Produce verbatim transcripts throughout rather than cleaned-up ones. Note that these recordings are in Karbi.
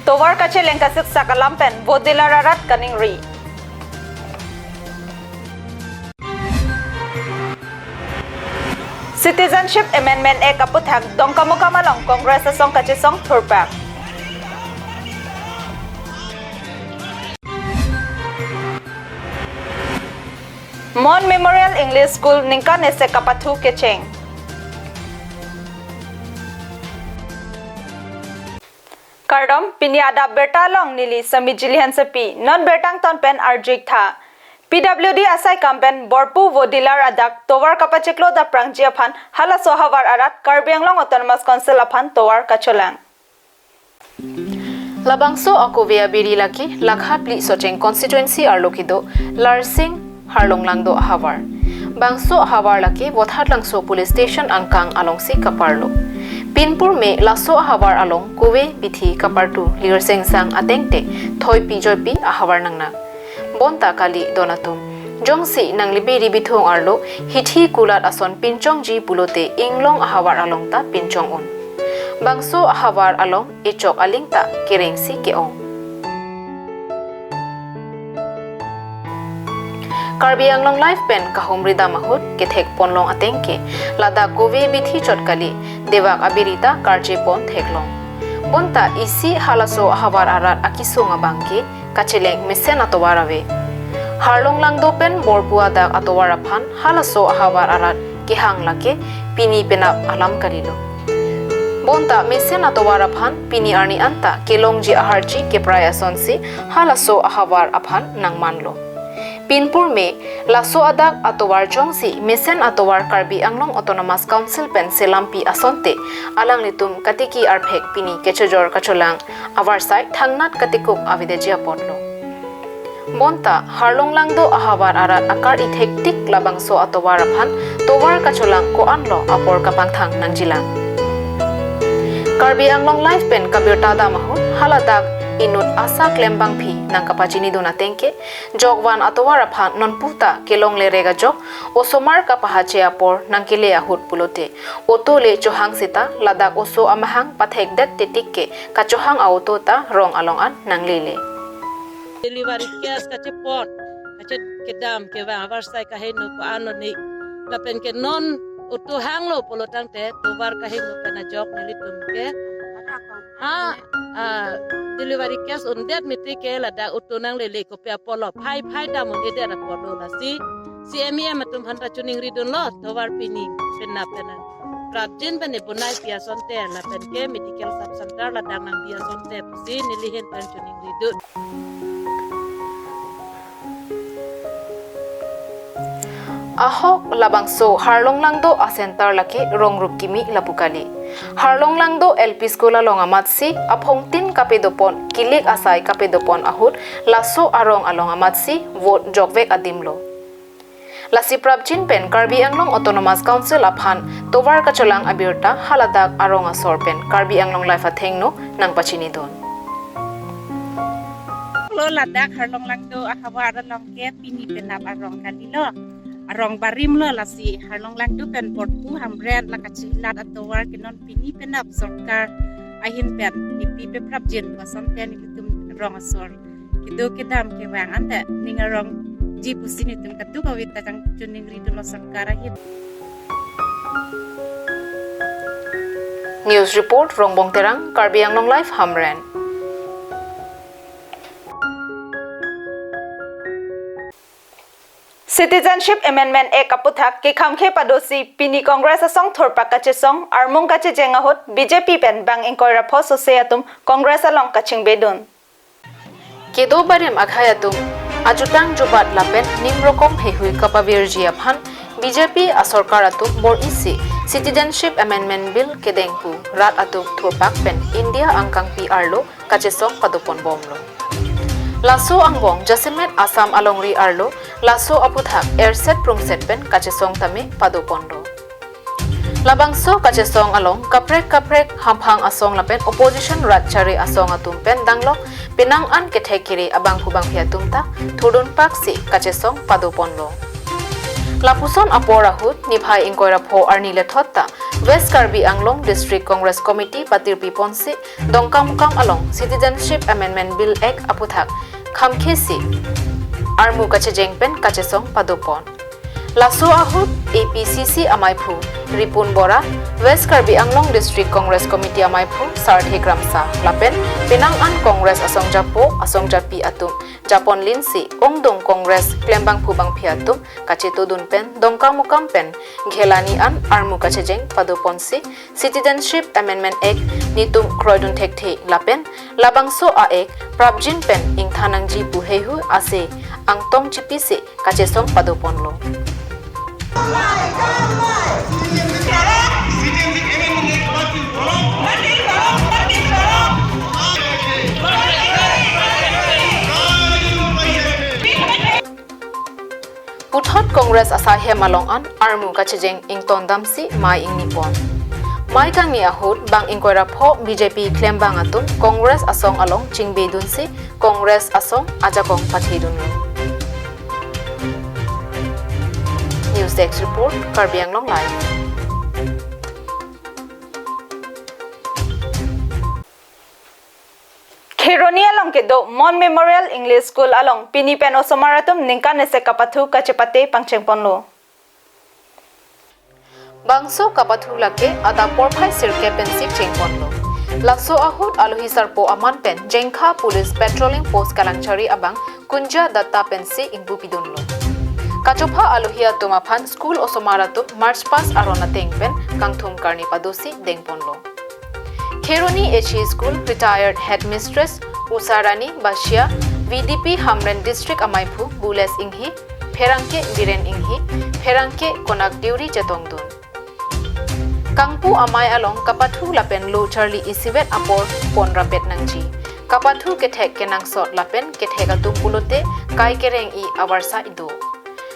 tovar kacheleng kasiksak alam pen vote dealer arat kaningri. Citizenship Amendment Act aputhak Dongkamukam along Congress asong kachesong thurpak. Mon Memorial English School ningkan isi kapathu kecheng. Kardom, pini adap birta along neli Sami Jili Hansepi, non birta angton pen arju-ik tha. P W D asai kam pen borpu vote dealer adak tovar kapachiklo daprangji aphan halaso ahavar arat Karbi Anglong Autonomous Council aphan tovar kacholang. Labangso akove abiri lake Lakha Phli Socheng constituency arlo kedo Larsing Harlonglangdo ahavar. Bangso ahavar lake Vothatlangso police station angkang alongsi kaparlo. Pinpur me laso ahavar along kove bithi kapartu lirsengsang atengte thoipi joipi ahavar nangnang. Bonta kali don atum, jongsi nanglibi ribithung arlo hithi kulat ason pinchongji pulote inglong ahavar along ta pinchong un. Bangso ahavar along echok aling ta kerengsi ke-ong. Karbi Anglong Live pen kahumri dam ahut kethek ponlong atengke ladak kove bithi chot kali, devak abiri ta karche pon theklong. Bonta isi halaso ahavar arat akisung abangke kacheleng mesen atovar ave. Harlonglangdo pen borpu adak atovar aphan halaso ahavar arat kehang lake pini penap alam kalilo. Bonta mesen atovar aphan pini arni anta kelongji aharchi keprai asonsi halaso ahavar aphan nangmanlo. Pinpur me laso adak atovar jongsi mesen atovar Karbi Anglong Autonomous Council pen selampi asonte alanglitum katiki arphek pini kechojor kacholang avarsai thangnat katikuk avedetji apotlo. Bonta Harlonglangdo ahavar arat akar ithek tik labangso atovar aphan tovar kacholang ko-anlo apor kapangthang nangjilang. Karbi Anglong Live pen kabirta dam ahut haladak inut Asha Klembangphi nangkapachinidun atengke jokvan atovar aphan nonpu ta kelongle rega jok osomar kapahache apor nangkele ahut pulote auto le chohang seta ladak oso amahang pathekdet tetik ke kachohang a-auto ta rong along an nanglele. Delivery case kachepon, kachekedam kevang avarsai kaheno ko-anlo ni. Lapen ke non auto hanglo pulo tangte tovar kaheno pen ajok nelitum ke. Ha, ah, delivery case undet miti ke ladak auto nanglele kopi apotlo, phai phai dam un-edet apotlo, lasi C M E M atum aphan ta choningridunlo tovar pini penap pen prapjin pen ibonai pi asonte lapen ke medical sub center ladak nangbi asonte pusi neli ahin pen choningridun. Ahok labangso Harlonglangdo a-center lake Rongrup Kimi lapu kali. Harlonglangdo L P School along amatsi aphongtin kapedopon, kilik asai kapedopon ahut laso arong along amatsi vote jokvek adimlo. Lasi prapjin pen Karbi Anglong Autonomous Council aphan tovar kacholang abirta haladak arong asor pen Karbi Anglong Live athengno nangpachinidun. Lo ladak Harlonglangdo ahavar along ke pini penap arong kalilo. Arong barimlo, lasi Harlonglangdo pen borpu Hamren la kachehilat atovar ke non pini penap sorkar ahin pen nipi peprapjin pu asonte nelitum rong asor kedo kedam kevang anta ning arongji pusi nelitum kadokave ta kangchoningridunlo sorkar ahin. News report, Rongbong Terang, Karbi Anglong Live, Hamren. Citizenship Amendment Act aputhak kekhamkhe padosi pini Congress asong thurpak kachesong armung kachejeng ahut B J P pen bang ingkoi ra pho sose atum Congress along kachingbedun. Kedo barim akhei atum ajutang jubat lapen ning rokom heihui kapavirji aphan B J P asorkar atum bor-isi Citizenship Amendment Bill kedengpu rat atum thurpak pen India angkangpi arlo kachesong padopon bomlo. Laso angbong jasemet Assam alongri arlo laso aputhak erset prungset pen kachesong tame padoponlo. Labangso kachesong along kaprek kaprek hamphang asong lapen opposition rat chari asong atum pen danglok penang an kethek kiri abangphu bangphi atum ta thurdunpaksi kachesong padoponlo. Lapuson apor ahut niphai ingkoi ra pho arni lethot ta West Karbi Anglong District Congress Committee patirpi ponsi Dongkamukam along Citizenship Amendment Bill Act aputhak khamkhesi armu kachejeng pen kachesong padopon. Laso ahut A P C C amaiphu Ripun Bora, West Karbi Anglong District Congress Committee amaiphu Sarthe Kramsa lapen penang an Congress asongjapo asongjapi atum japon linsi ongdung Congress klembangphu bangphi atum kachetodun pen Dongkamukam pen Ghelani an armu kachejeng padoponsi Citizenship Amendment Act nitum kroidun thekthe lapen labangso a-Act prapjin pen ingthan nangji pu heihui ase angtong chipisi kachesong padoponlo. Puthot Congress asaihem along an armu kachejeng ingtondamsi mei ingnipon. Mei kangni ahut bang ingkoi ra pho B J P klembang atum Congress asong along chingbedunsi Congress asong ajakong pathedunlo. News Desk Report, Karbi Anglong Live. Kheroni along kedo Mon Memorial English School along pini pen osomar atum ningkan isi kapathu kachepate pangchengponlo. Bangso kapathu lake adap porphai sirkep pensi chengponlo. Laso ahut alohi sarpo aman pen Jengkha Police Patrolling Post Kalangchari abang Kunja Datta pensi ingpu pidunlo. Kachopha alohi atum aphan school osomar atum March past aron ateng pen kangthum karni padosi dengponlo. Kheroni H E School retired headmistress Usha Rani Bashia, V D P Hamren District amaiphu Bules Inghi, pherangke Biren Inghi, pherangke Konak Deuri chetongdun. Kangpu amei along kapathu lapen lo charli isivet apor pon rapet nangji. Kapathu kethek kenangsot lapen kethek atum pulote kai kereng-i avarsa ido.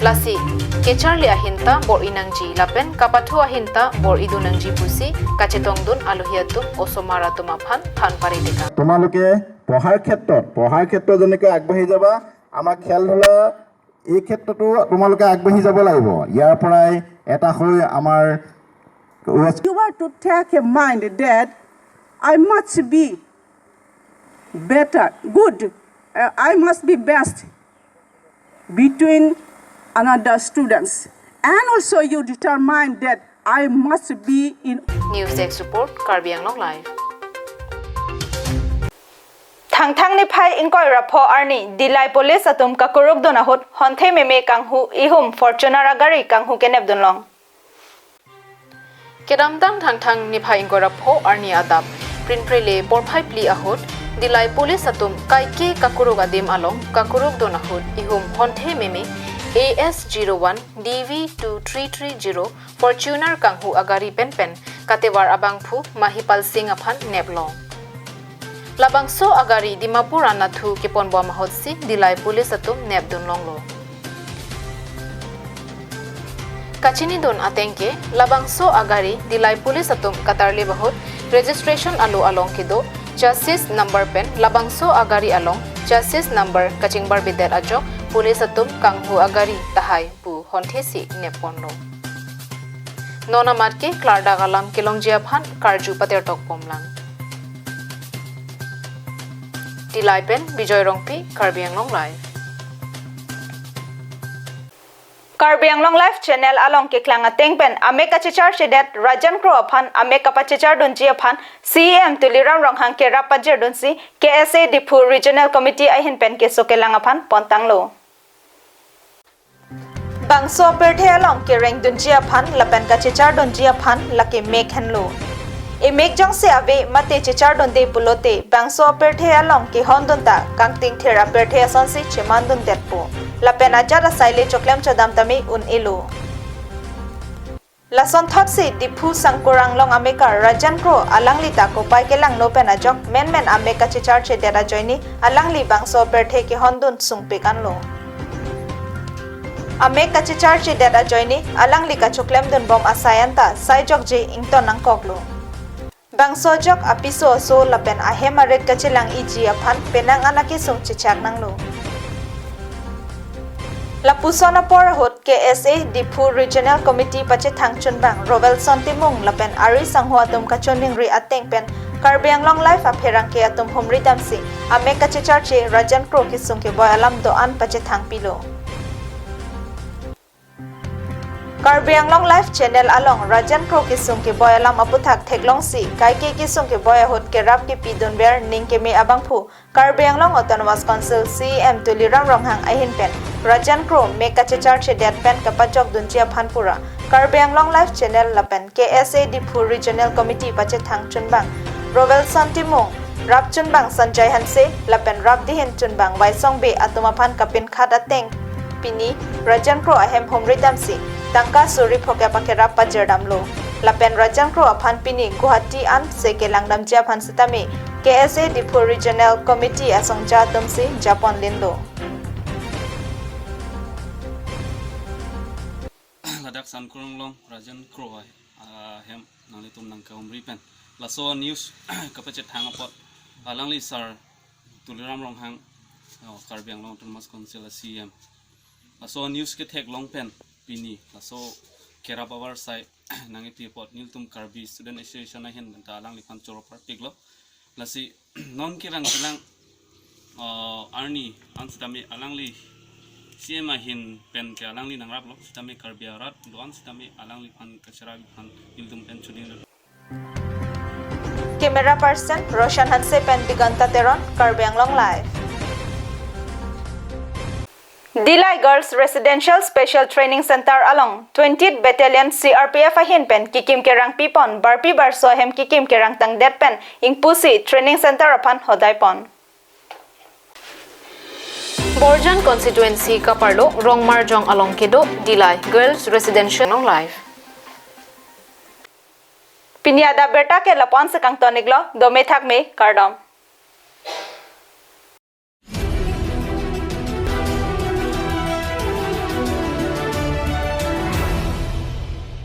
Lasi kecharli ahinta bor-i nangji lapen kapathu ahinta bor-i dun nangji pusi kachetongdun alohi atum osomar atum aphan than pare dekam. তোমালোকে পঢ়াৰ ক্ষেত্ৰত, পঢ়াৰ ক্ষেত্ৰত যেনেকৈ আগবাঢ়ি যাবা, আমাৰ খেল ধূলা এই ক্ষেত্ৰতো তোমালোকে আগবাঢ়ি যাব লাগিব। ইয়াৰ পৰাই এটা হৈ আমাৰ West You are to take a mind that I must be better, good, uh, I must be best between another students. And also you determine that I must be in News Desk Report, Karbi Anglong Live. Thangthang niphai ingkoi ra pho arni Dillai Police atum kakuruk dun ahut honthe meme kanghu ihum Fortuner agari kanghu kenep dunlong. Kedamtang Thangthang niphai ingkoi ra pho arni adap prinprele porphai phli ahut Dillai Police atum kaike kakuruk adim along kakuruk dun ahut ihum honthe meme A S zero one D V two three three zero Fortuner kanghu agari penpen katevar abangphu Mahipal Singh aphan neplong. Labangso agari Dimapur anathu keponbom ahutsi Dillai Police atum nepdunlonglo. Kachinidun atengke labangso agari Dillai Police atum katarlip ahut registration alo along kedo chassis number pen labangso agari along chassis number kachingbarbedet ajok police atum kanghu agari tahai pu honthesi nepponlo. Non amatke klardak alam kelongji aphan karju patertok pomlang. Dillai pen Bijoy Rongpi, Karbi Anglong Live. Karbi Anglong Live channel along keklang ateng pen amek kachechar chedet Rajan Kro aphan amek kapachechar dunji aphan C E M Tuliram Ronghang kerap pajirdunsi K S A Diphu Regional Committee ahin pen keso kelang aphan pontanglo. Bangso apirthe along kereng dunji aphan lapen kachechar dunji aphan lake mek henlo. Emek jongsi ave mate chechar dunde pulote bangso apirthe along kehon dun ta kangtingthir apirthe asonsi cheman dundetpo. Lapen ajat asai le choklem chodam tame un-elo. Lasonthotsi Diphu Sangkur Anglong amekar Rajan Kro alangli ta kopai kelangno pen ajok menmen amek kachechar chedet ajoine alangli bangso apirthe kehon dun sungpik anlo. Amek kachechar chedet ajoine alangli kachoklem dunbom asai anta sai jokje ington nangkoklo. Bangso ajok apiso aso lapen ahem arit kachelang-iji aphan penang an akesung chechak nanglo. Lapuson apor ahut K S A Diphu Regional Committee pachethang chunbang Rovelson Timung lapen ari sangho atum kachoningri ateng pen Karbi Anglong Live apherangke atum humri damsi amek kachecharche Rajen Kro kesung keboi alam do-an pachethang pilo. Karbi Anglong Live channel along Rajen Kro kesung keboi alam aputhak theklongsi kaike kesung keboi ahut kerap kepidunver ning keme abangphu Karbi Anglong Autonomous Council C E M Tuliram Ronghang ahin pen Rajen Kro mek kachecharchedet pen kapajokdunji aphan pura Karbi Anglong Live channel lapen K S A Diphu Regional Committee pachethang chunbang Rovelson Timung, rap chunbang Sanjay Hanse lapen rap dihin chunbang Waisong Bey atum aphan kapinkhat ateng pini Rajen Kro ahem humri damsi tangka suri phokep akerap pajirdamlo. Lapen Rajen Kro aphan pini Guwahati anse kelangdamji aphan sitame K S A Diphu Regional Committee asongja atumsi japon linlo. Ladak Sankorong along Rajen Kro ahem nanglitum nangkehumri pen laso news kapachethang apot alangli sir Tuliram Ronghang, oh, Karbi Anglong Autonomous Council a C E M, laso news ketheklong pen pini laso kerap avarsai nangkepi apot nelitum Karbi Student Association ahin pen ta alangliphan choro parpiklo. Lasi non kerang kelang, uh, arni an sitame alangli C E M ahin pen ke alangli nangraplo sitame Karbi arat do-an sitame alangliphan kachara aphan nelitum pen choding. Camera person Roshan Hanse pen Diganta Teron, Karbi Anglong Live. Dillai Girls Residential Special Training Center along twentieth Battalion C R P F ahin pen kikim kerang pipon, barpi barso ahem kikim kerang tangdet pen ingpusi training center aphan hodai pon. Borjan constituency kaparlo Rongmarjong along kedo Dillai Girls Residential Live. Pini adap abirta ke lapu-an si kangton-iklo, dome thakme, kardom.